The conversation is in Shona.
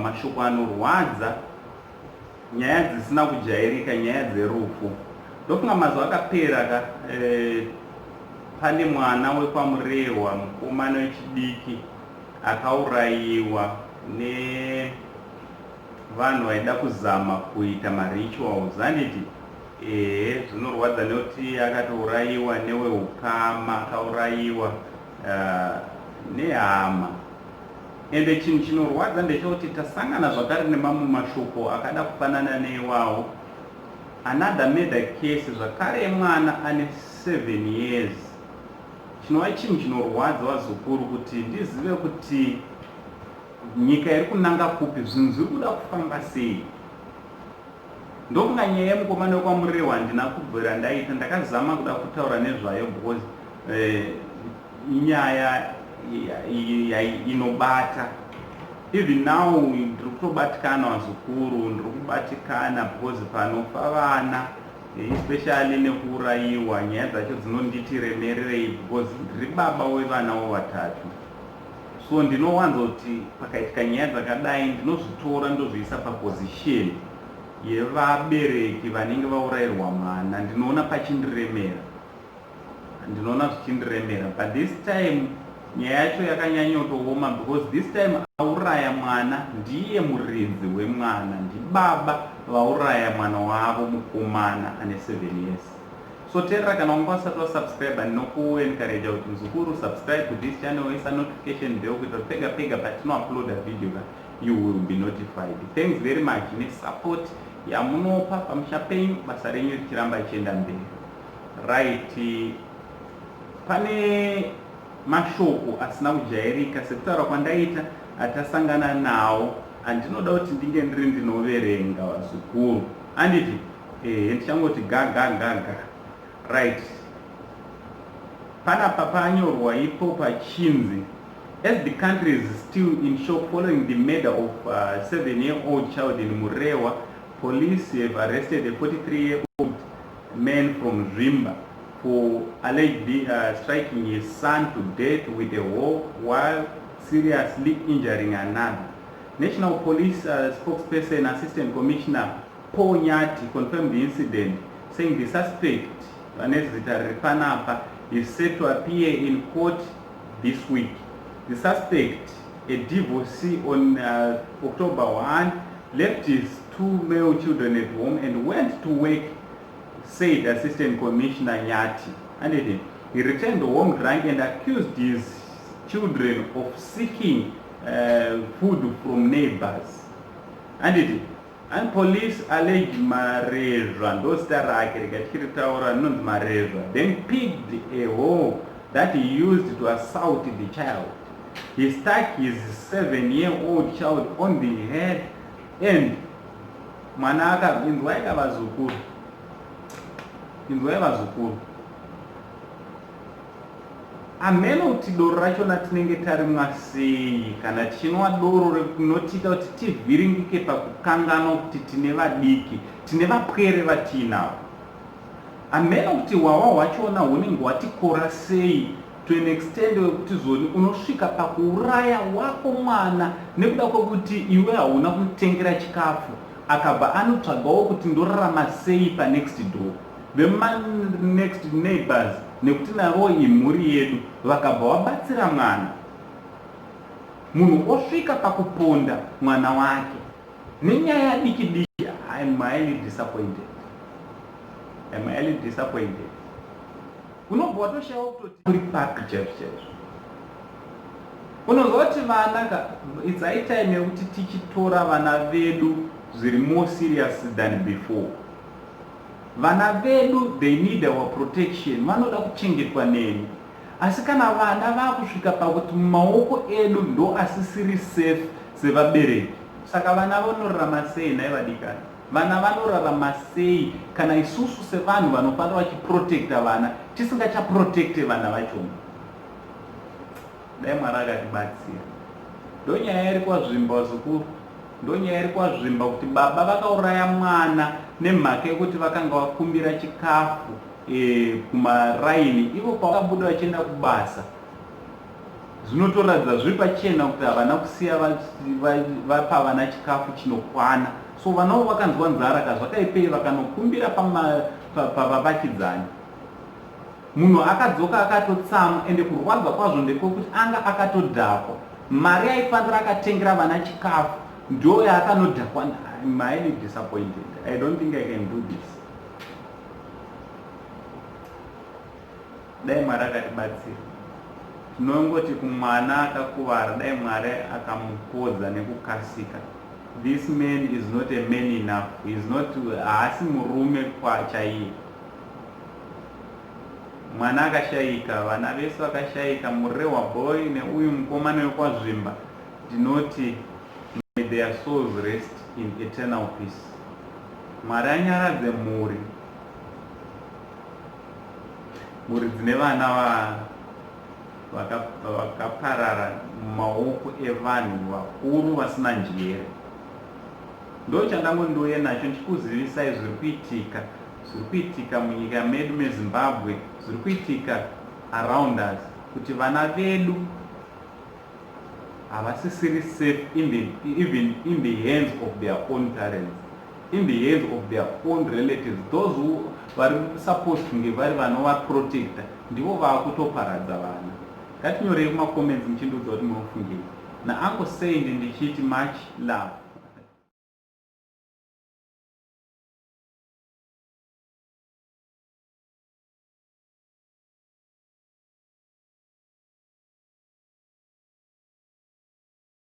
Mashoko anorwadza, nyaya dzisina kujairika, nyaya dzerufu. Ndofunga mazuva akapera ka pane mwana wekwaMurehwa, mukomana wechidiki akaurayiwa nevanhu vaida kuzama kuita marituals, handiti? Ehe, zvinorwadza nekuti akatourayiwa neweukama, akaurayiwa nehama. Ende chinhu chinorwadza ndechekuti tasangana zvakare nemamwe mashoko akada kufanana neiwawo. Another murder case zvakare, yemwana ane 7 years, chinova chinhu chinorwadza, vazukuru, kuti ndizive kuti nyika iri kunanga kupi, zvinhu zviri kuda kufamba sei. Ndokunga nyaya yemukomana wekwaMurehwa handina kubvira ndaita, ndakazama kuda kutaura nezvayo because inyaya inobata. Even now ndiri kutobatikana, vazukuru, ndiri kubatikana because panofa vana, especially nekuurayiwa, nyaya dzacho dzinonditi remererei because ndiri baba wevanawo vatatu. So ndinowanzoti pakaitika nyaya dzakadai, ndinozvitora ndozviisa paposition yevabereki vanenge vaurayirwa mwana. Ndinoona pachindiremera, ndinoona zvichindiremera. But this time nyaya yacho yakanyanyotooma because this time auraya mwana ndiye muridzi wemwana, ndibaba vauraya mwana wavo mukomana ane 7 years. So teerera, kana wanga usati wasubscribe, ndinokuencourage kuti, muzukuru, subscribe to this channel, isa notification bell kuitira pega pega patinouploada video ka, you will be notified. Thanks very much nesupport yamunopa pamusha penyu, basa renyu richiramba richienda mberi. Right, pane mashoko asina kujairika, sekutaura kwandaita, atasangana nawo andinoda kuti ndinge ndiri ndinoverenga, vazukuru, handiti? Ehe, ndichangoti ga ga ga ga. Right, panapa panyorwa ipo pachinzi, "As the country is still in shock following the murder of a 7-year-old child in Murewa, police have arrested a 43-year-old man from Zvimba for allegedly striking his son to death with a hoe while seriously injuring another." National Police spokesperson Assistant Commissioner Paul Nyathi confirmed the incident, saying the suspect, vane zita riri panapa, is set to appear in court this week. The suspect, a divorcee, on October 1 left his two male children at home and went to work, said Assistant Commissioner Nyathi. And he returned home drunk and accused his children of seeking food from neighbors. And police allege Marezva, ndozita rake, rega tichiritaura, rinonzi Marezva, then picked a hoe that he used to assault the child. He struck his 7-year-old child on the head and mwana aka, inzwai ka vazukuru, inzwai vazukuru, amene kuti doro rachona tinenge tarimwa sei. Kana tichinwa doro rinotiita kuti tivhiringike pakukanganwa kuti tine vadiki, tine vapwere vatiinavo, amene kuti hwawa hwachona hunenge hwatikora sei to an extent wekuti zoni unosvika pakuuraya wako mwana nekuda kwekuti iwe hauna kumutengera chikafu, akabva anotsvagawo kuti ndorarama sei panext door. Vemanext neighbors, nekuti navo imhuri yedu, vakabva vabatsira mwana. Munhu osvika pakuponda mwana wake nenyaya diki diki. I'm highly disappointed, I'm highly disappointed. Unobva watoshayiwa kutoti uri papi chaizvo chaizvo. Unonzwa kuti vana ka, it's high time yekuti tichitora vana vedu zviri more serious than before. Vana vedu, they need our protection, vanoda kuchengetwa neni. Asi kana vana vakusvika pakuti mumaoko edu ndo asisiri safe sevabereki, saka vana vanorarama sei nai vadikani? Vana vanorarama sei kana isusu sevanhu vanofanira vachiprotecta vana tisingachaprotecte vana vachona? Dai Mwari akatibatsira. Ndonyaya iri kwaZvimba, vazukuru, ndonyaya iri kwaZvimba, kuti baba vakauraya mwana nemhaka yekuti vakanga vakumbira chikafu kumaraini ivo pavakabuda vachienda kubasa. Zvinotoratidza zviri pachena kuti havana kusiya vapa vana chikafu chinokwana. So vana vo vakanzwa nzara ka, zvakaipei vakanokumbira pavavakidzani. Munhu akadzoka akatotsamwa, ende kurwadza kwazvo ndekwekuti anga akatodhakwa. Mari yaifanira akatengera vana chikafu ndo yaakanodhakwa. I'm highly disappointed. I don't think I can do this. Dai Mwari akatibatsira. Tinongoti kumwana akakuvara, dai Mwari akamupodza nekukasika. This man is not a man enough. He is not, haasi murume chaiye. Mwana akashayika, vana vese vakashayika, Murehwa boy neuyu mukomana wekwaZvimba, ndinoti may their souls rest in eternal peace. Mwari anyaradze mhuri, mhuri dzine vana vakaparara mumaoko evanhu vakuru vasina njere. Ndo chandangondouye nacho ndichikuzivisai zviri kuitika, zviri kuitika munyika medu meZimbabwe, zviri kuitika around us, kuti vana vedu havasisiri safe even in the hands of their own parents, in the hands of their own relatives. Those who vari supposed kunge vari vanovaprotecta ndivo vaakutoparadza vana. Ngatinyorei kumacomments muchindiudza kuti munofungei. Naango Saint ndichiti much love.